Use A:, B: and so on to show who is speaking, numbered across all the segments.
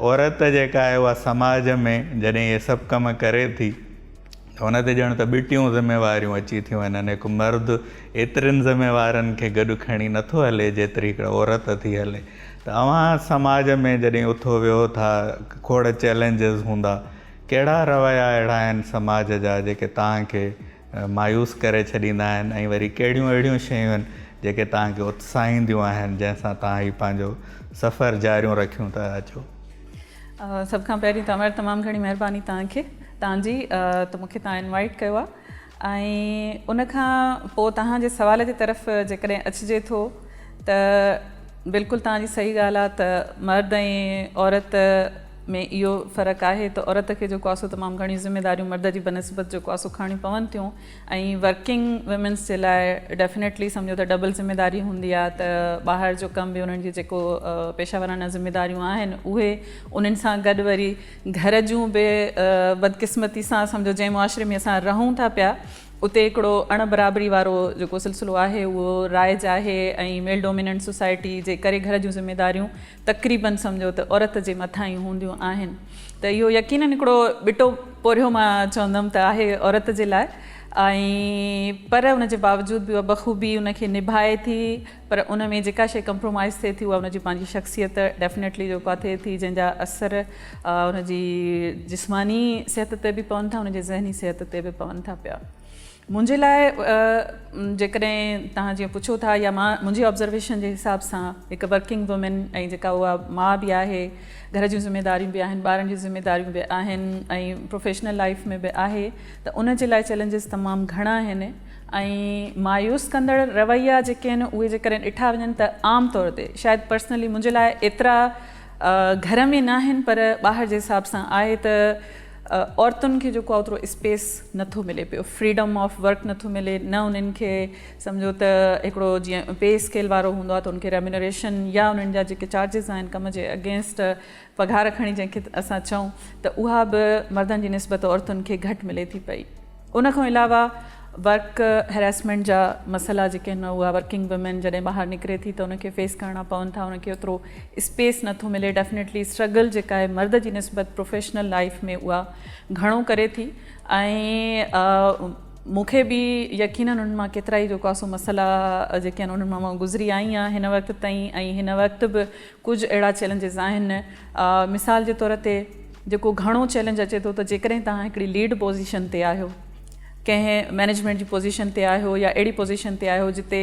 A: عورت جيڪا آهي اها سماج ۾ جڏهن اهي سڀ ڪم ڪري ٿي ته ان تي ڄڻ ته ٻٽيون ذميواريون اچي ٿيون وڃن. هڪ مرد ايترين ذميوارين کي گڏ کڻي نٿو هلي جيتري هڪڙي عورت ٿي هلي. ته اوهان سماج ۾ جڏهن اٿو ويهو ٿا کوڙ چئلينجز هوندا، ڪهڙا رويا اهڙا آهن سماج جا جيڪي توهان کي مايوس ڪري ڇڏيندا آهن ۽ وري ڪهڙيون اهڙيون شيون آهن جيڪي توهان کي اتساهينديون آهن جنهن سان توهان هي پنهنجو سفر جاريون رکيون ٿا اچو؟
B: سڀ کان پهرين ته امر تمام گهڻي مهرباني توهان کي توهان جي ته مون کي توهان انوائيٽ ڪيو آهي ۽ ان کان پوء توهان جي سوال جي طرف جيڪڏهن اچجي ٿو ته بلڪل توهان جي صحيح ڳالهه آهي ته مرد ۽ عورت ۾ اهو فرق آهي ته عورت کي جيڪو آهي سو تمام گهڻيون ذميداريون مرد جي بنسبت جيڪو آهي سو کڻڻيون پون ٿيون ۽ ورڪنگ ويمنس جي لاء ڊيفنيٽلي سمجهو ته ڊبل ذميداري هوندي آهي ته ٻاهر جو ڪم به انهن جي جيڪو پيشه ورانه ذميداريون آهن اهي انهن سان گڏ وري گهر جون به بدقسمتي سان سمجهو جنهن معاشري ۾ اسان رهون ٿا پيا اتي هڪڙو اڻ برابري وارو جيڪو سلسلو آهي اهو رائج آهي ۽ ميل ڊوميننٽ سوسائٽي جي ڪري گهر جون ذميداريون تقريبن سمجهو ته عورت جي مٿان ئي هونديون آهن ته اهو يقينن هڪڙو ٻٽو پورهيو مان چوندم ته آهي عورت جي لاء ۽ پر ان جي باوجود به اها بخوبي ان کي نڀائي ٿي پر ان ۾ جيڪا شيء ڪمپرومائز ٿئي ٿي اها ان جي پنهنجي شخصيت ڊيفنيٽلي جيڪو آهي ٿئي ٿي جنهن جا اثر ان جي جسماني صحت تي به پون ٿا ان جي ذهني صحت تي به پون ٿا پيا. منهنجي لاء جيڪڏهن توهان جيئن پڇو ٿا يا مان منهنجي آبزرويشن جي حساب سان هڪ ورڪنگ وومين ۽ جيڪا اها ماء به آهي گهر جون ذميداريون به آهن ٻارن جون ذميداريون به آهن ۽ پروفيشنل لائف ۾ به آهي ته ان جي لاء چئلينجز تمام گهڻا آهن ۽ مايوس ڪندڙ رويا جيڪي آهن اهي جيڪڏهن ڏٺا وڃن ته عام طور تي شايد پرسنلي منهنجي لاء ايترا گهر ۾ ناهن پر ٻاهر جي حساب سان آهي ته عورتن کي جيڪو آهي اوترو اسپيس نٿو ملي پيو فريڊم آف ورڪ نٿو ملي نه انهن کي سمجهو ته هڪڙو جيئن پي اسڪيل وارو هوندو آهي ته ان کي ريميونريشن يا انهن جا جيڪي چارجز آهن ڪم جي اگينسٽ پگهار کڻي جنهن کي اسان چئون ته اها به مردن جي نسبت عورتن کي گهٽ ملي ٿي پئي ان کان علاوه ورڪ هراسمينٽ جا مسئلا جيڪي آهن اها ورڪنگ وومين جڏهن ٻاهر نڪري ٿي ته ان کي فيس ڪرڻا پون ٿا ان کي اوترو اسپيس نٿو ملي ڊيفنيٽلي اسٽرگل جيڪا آهي مرد جي نسبت پروفيشنل لائف ۾ اها گهڻو ڪري ٿي ۽ مون کي به يقينن انهن مان ڪيترا ئي جيڪو آهي سو مسئلا جيڪي آهن انهن مان مان گذري آئي آهيان هن وقت تائين ۽ هن وقت به ڪجهه اهڙا چئلينجز آهن مثال جي طور تي جيڪو گهڻو چئلينج اچي ٿو ته جيڪڏهن توهان هڪڙي ليڊ پوزيشن تي آهيو ڪنهن مئنيجمينٽ جي پوزيشن تي آهيو يا اهڙي پوزيشن تي آهيو جتي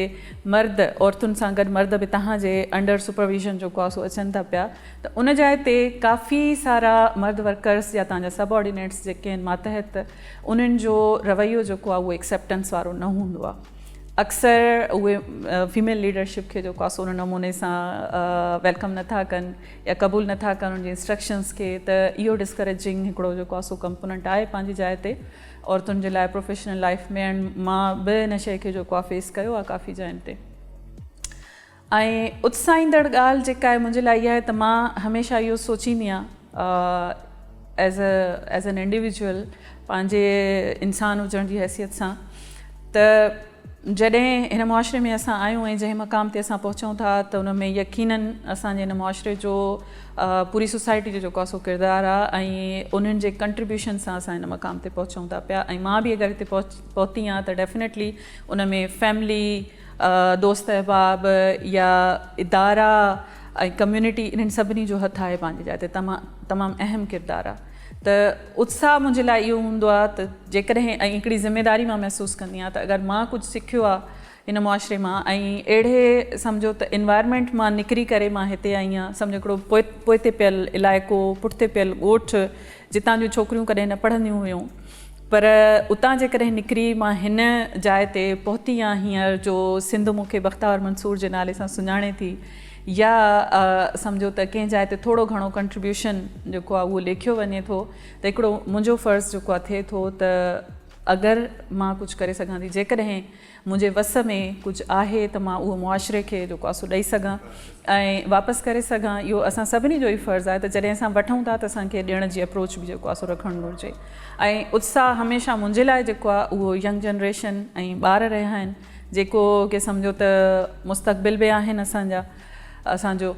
B: مرد عورتن سان گڏ مرد به توهان جي انڊر سپرويزن جيڪو آهي سو اچن ٿا پيا ته ان جاء تي ڪافي سارا مرد ورڪرس يا توهان جا سب آرڊينيٽس جيڪي آهن ماتحت انهن جو رويو جيڪو آهي اهو ايڪسيپٽنس وارو نه هوندو آهي اڪثر اهي فيميل ليڊرشپ کي جيڪو آهي سو ان نموني سان welcome نٿا ڪن يا قبول نٿا ڪن ان جي انسٽرڪشنس کي ته اهو ڊسڪريجنگ هڪڙو جيڪو آهي سو ڪمپوننٽ آهي پنهنجي جاء تي عورتن جي لاء پروفيشنل لائف ۾ ۽ مان به ان شيء کي جيڪو آهي فيس ڪيو آهي ڪافي جاين تي ۽ اتساهيندڙ ڳالهه جيڪا آهي منهنجي لاء اها آهي ته مان هميشه اهو سوچيندي آهيان ايز ايز ان انڊيويجوئل پنهنجي انسان هجڻ جي حيثيت سان ته جڏهن هن معاشري ۾ اسان آهيون ۽ جنهن مقام تي اسان پهچون ٿا ته ان ۾ يقينن اسان جي هن معاشري جو پوري سوسائٽي جو جيڪو آهي سو ڪردار آهي ۽ انهن جي ڪنٽريبيوشن سان اسان هن مقام تي پهچون ٿا پيا ۽ مان به اگر هتي پهتي آهيان ته ڊيفنيٽلي ان ۾ فيملي دوست احباب يا ادارا ۽ ڪميونٽي انهن سڀني جو هٿ آهي پنهنجي جاء تي تمام اهم ڪردار آهي ته اتساهه منهنجي لاء اهو هوندو آهي ته جيڪڏهن ۽ هڪڙي ذميواري مان محسوس ڪندي آهيان ته اگر مان ڪجهه سکيو آهي هن معاشري مان ۽ اهڙي سمجهو ته انوائرمينٽ مان نڪري ڪري مان هتي آئي آهيان سمجهو هڪڙو پوئتي پيل علائقو پٺتي پيل ڳوٺ جتان جون ڇوڪريون ڪڏهن نه پڙهنديون هيون پر اتان جيڪڏهن نڪري مان هن جاء تي پهتي آهيان هينئر جو سنڌ مون کي بختاور منصور جي نالي سان سڃاڻي ٿي يا سمجهو ته ڪنهن جاء تي ٿورو گهڻو ڪنٽريبيوشن جيڪو آهي اهو ليکيو وڃي ٿو ته هڪڙو منهنجو فرض جيڪو آهي ٿئي ٿو ته اگر مان ڪجهه ڪري سگهان ٿي جيڪڏهن منهنجي وس ۾ ڪجهه آهي ته مان اهو معاشري کي جيڪو آهي سو ڏئي سگهان ۽ واپس ڪري سگهان اهو اسان سڀني جو ئي فرض آهي ته جڏهن اسان وٺون ٿا ته اسان کي ڏيڻ جي اپروچ به جيڪو آهي سو رکڻ گهرجي ۽ اتساهه هميشه منهنجي لاء جيڪو آهي اهو ينگ جنريشن ۽ ٻار رهيا آهن جيڪو ڪي سمجهو ته مستقبل به آهن اسان جا اسان جو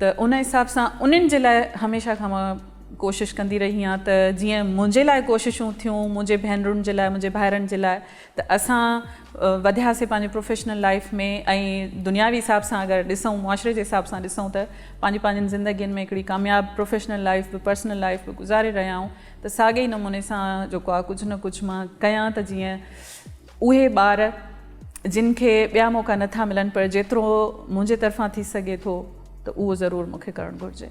B: ته ان حساب سان انهن جي لاء هميشه کان مان ڪوشش ڪندي رهي آهيان ته جيئن منهنجي لاء ڪوششون ٿيون منهنجي ڀينرن جي لاء منهنجي ڀائرن جي لاء ته اسان وڌياسي پنهنجي پروفيشنل لائيف ۾ ۽ دنياوي حساب سان اگر ڏسون معاشري جي حساب سان ڏسون ته پنهنجي پنهنجن زندگين ۾ هڪڙي ڪامياب پروفيشنل لائيف به پرسنل لائيف به گذاري رهيا آهيون ته ساڳي ئي نموني سان جيڪو آهي ڪجهه نه ڪجهه مان ڪيان ته جيئن اهي ٻار جن کي ٻيا موقعا نٿا ملن پر جيترو منهنجي طرفان ٿي سگهي ٿو ته اهو ضرور مون کي ڪرڻ گهرجي.